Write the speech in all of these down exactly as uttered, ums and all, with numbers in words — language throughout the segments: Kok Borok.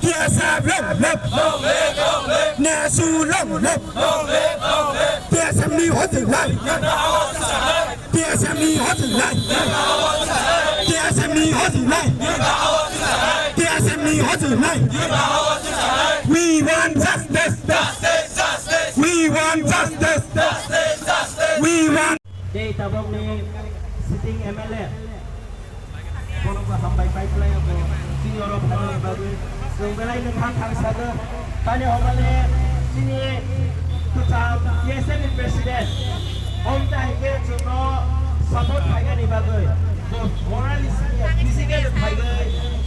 T S F long live! Long live, long live! Nesu long live! Long live, long live! T S F ni hojingnai! T S F ni hojingnai! T S F ni hojingnai! T S F ni hojingnai! We want justice! Justice, justice! We want justice! Justice, justice! We want Tei tabokni sitting M L A, bono bo hambai pai khlai abo chini oro phaimani bagwi. Chwng belai no thang thang sago. Tani hwnmale chini kwcham T S F ni president, omta hai khe chwngno support khainani bagwi bo morally, physically phaiwi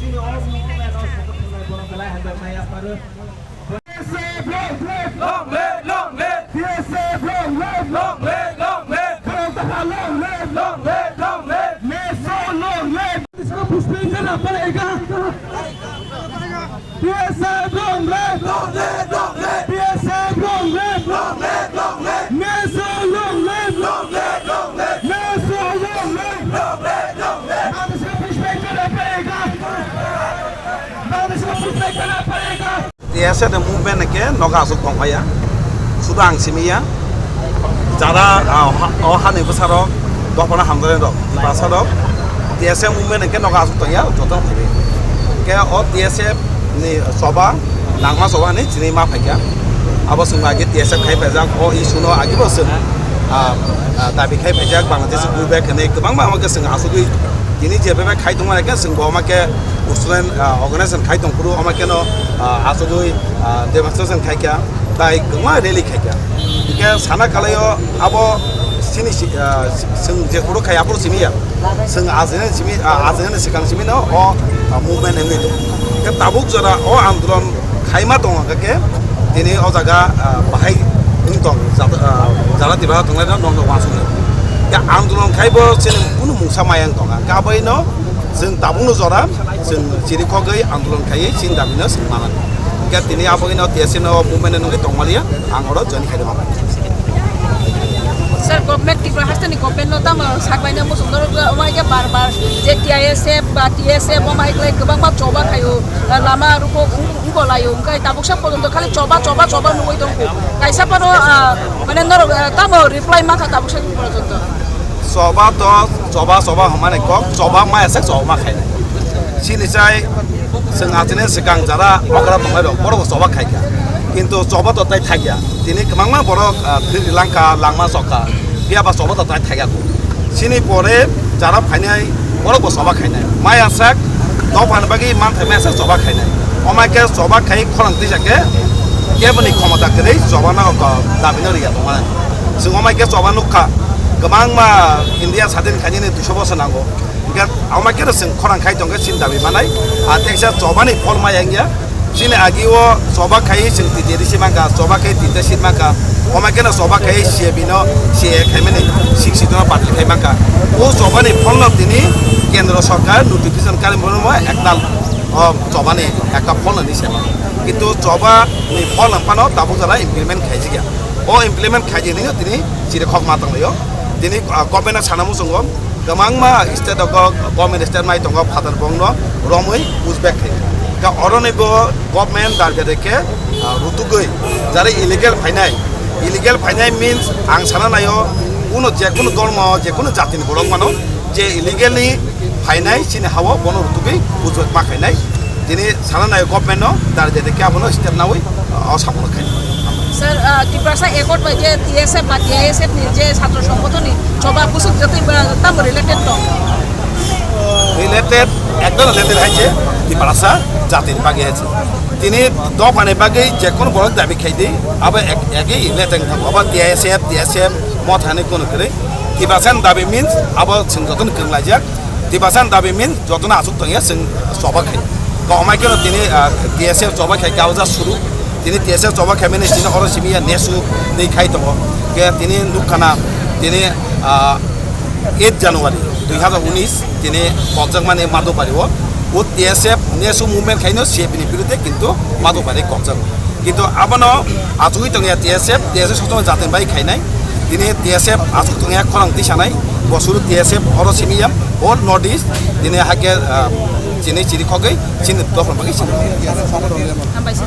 chini o movement no support khlai, bono belai hambai mai yaparo. T S F long live! Long live, long live! T S F long live! Long live, long live! Bharat Hawa long live! Long live, long live! Nesu long live! इसको पुष्पेंद्र ना पड़ेगा। T S F long live! Long live, long live! T S F long live! Long live, long live! Nesu long live! Long live, long live! Nesu long live! Long live, long live! ना इसको पुष्पेंद्र ना पड़ेगा। ना इसको पुष्पेंद्र ना पड़ेगा। T S F ni movement hwnkhe nogo aswk tongphaiya, sudu ang simiya. Jara, ah, ha-, o hani bwsarok, dophano hamjaknairok, Tiprasarok, T S F movement hwnkhe nogo aswk tongya, jotono phaiwi. Hwnkhe o T S F ni choba, nangma choba hinwi chini ma phaikha. Abo chwng agi T S F khai phaijak, o issue no agibo chwng, ah, ah, dabi khai phaijak, Bangladesh buback hinwi kwbangma omo khe chwng asugwi tini je bebak khai tongma khe chwng bo omo khe student, ah, organization khai tongphuru omo kheno, ah, asugwi, ah, demonstration khaikha, tai kwbangma rally khaikha. Hwnkhe sana kalaio abo chini si-, ah, si-, chwng je kuru khai aphuru simi ya. Chwng ajinani simi, ah, ajinani swkang simi no o, ah, movement wngwi tongo. Hwnkhe tabuk jora o andolon khaima tongo hwnkhe tini o jaga, ah, bahai wng tong jat-, ah, jara Tiprasa tongnai no nokno uansuknai. Hwnkhe andolon khaibo chini kunu mungsa maya wng tongo. Hwnkhe aboino chwng tabukno jora chwng chirikhogwi andolon khaiwi chini dabino chwng manani. Hwnkhe tini aboino T S F no movement nungwi tongmaliya, ang oro join khairokma. Sir, government Tripura hasteni government no tamo sakbaina muchung norok, omo hai khe bar bar je T I S F ba T S F omo hai khlai kwbangma choba khaio, lama ruko wng-, wngbo laio, hwnkhe tabuksa pojonto khali choba, choba, choba nugwi tongkho. Kaisa phano, ah, mane norok, ah, tamo reply mankha tabuksa porjonto. Choba to choba, choba hwnmani kok, choba maya sak choba ma khainai. Chini chai chwng achini swkang jara okra tongnai rok, borok choba khaikha. Kintu choba to tai thakya. Tini kwbangma borok, ah, thwi langkha, langma chokha. Phiya ba choba to tai thakya. Chini pore jara phainai, borok bo choba khainai. Maya sak, dophani bagwi manthai maya sak choba khainai. Omo hai khe choba khai khorang tisa khe, keboni khomota kwrwi choba no ko dabi no riya tongmani. Chwng omo hai khe choba nukha, kwbangma India sadin khainani duiso bosor nango. Hwnkhe omo hai khe chwng khorang khai tongkhe chini dabi manai. A teksa chobani phol maya wngya. Chini agi o choba khai chwng titi risi mankha, choba khai titi sit mankha. Omo hai kheno choba khai C A B no, C A A khaimani sik sik no batil khai mankha. O chobani pholno tini kendro sorkar notification kari mano mo ektal, o chobani ekta pholno ni sema. Kintu chobani pholno phano tabuk jora implement khaijikya. O implement khaijini tini chiri khok ma tonglaio. Tini, ah, government sana muchungo. Kwbangma state o go-, government state mai tongo, phatar bongno romwi pushback khaio. Ka oroni bo government darga dekhe, ah, rutugwi jara illegal phainai. Illegal phainai means ang sana naio, kuno je kuno dormo, je kuno jatini borok mano, je illegally phainai chini hao bono rutugwi pushback ma khainai. Tini sana naio government no, dari dari khe abono step nawi, o sabono khai. Sir, ah, Tiprasa Accord bai je T S F ba T I S F ni je chhatro songgothon ni choba busuk jatwi ba tamo related tong? Related, ekdom related hai je Tiprasa jati ni bagwi hai je. Tini dophani bagwi je kono borok dabi khai di, abo ek, egi related tong. Abo T I S F, T S F, motha ni kono kwrwi. Tiprasa ni dabi means abo chwng joto ni kwrwng laijak. Tiprasa ni dabi means jotono aswk tongya chwng choba khai. Kok hamai kheno tini, ah, T S F choba khai khe o ja suru. Tini T S F choba khai mani tini oro simi ya nesu twi khai tongo. Khe tini nukkha na tini, ah, eight January dui hazar unis tini kokjak mani Madhupari o. O T S F nesu movement khaino C A P ni birudhe kintu Madhupari kokjak. Kintu abono achugwi tongya T S F, T S F sochong jatin bai khainai. Tini T S F achuk tongya khorang tisanai, bosuru T S F oro simiya, all North East, tini hake, ah, Chini chiri khogwi chini dophani bagwi chini. Hambai sir.